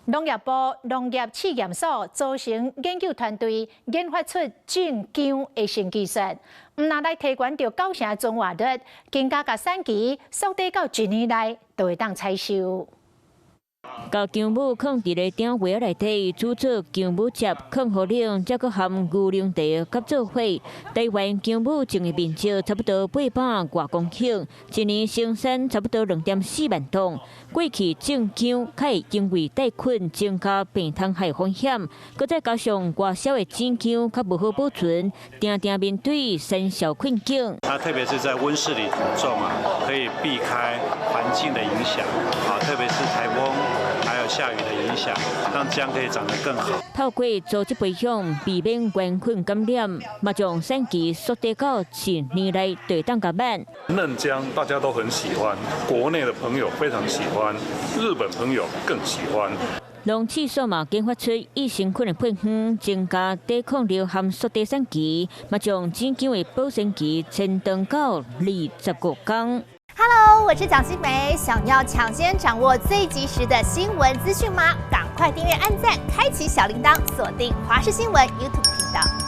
農業部農業試驗所組成研究團隊，研發出種薑的新技術，毋但來提懸著九成存活率，更加共產期縮短到一年內就會當採收。共薑母囥佇咧鼎圍仔內底煮做薑母汁，囥予冷，才閣含牛奶茶佮做伙。台灣薑母種的面積差不多800外公頃，一年生產差不多2.4萬噸。過去種薑較會因為帶菌增加病蟲害風險，閣再加上外銷的整薑較無好保存，定定面對產銷困境。它特別是在溫室裡種啊，可以避開環境的影響，啊，特別是颱風還有下雨的影響，讓薑可以長得更好。透過組織培養，避免原菌感染，嘛將產期縮短到一年內就會當共挽。嫩薑大家都很喜歡，國內的朋友非常喜歡，日本朋友更喜歡。農試所嘛研發出益生菌的配方，增加抵抗力和縮短產期，嘛將整薑的保鮮期延長到25天。 Hello，我是蔣新梅，想要搶先掌握最及時的新聞資訊嗎？趕快訂閱、按讚、開啟小鈴鐺，鎖定華視新聞 YouTube 頻道。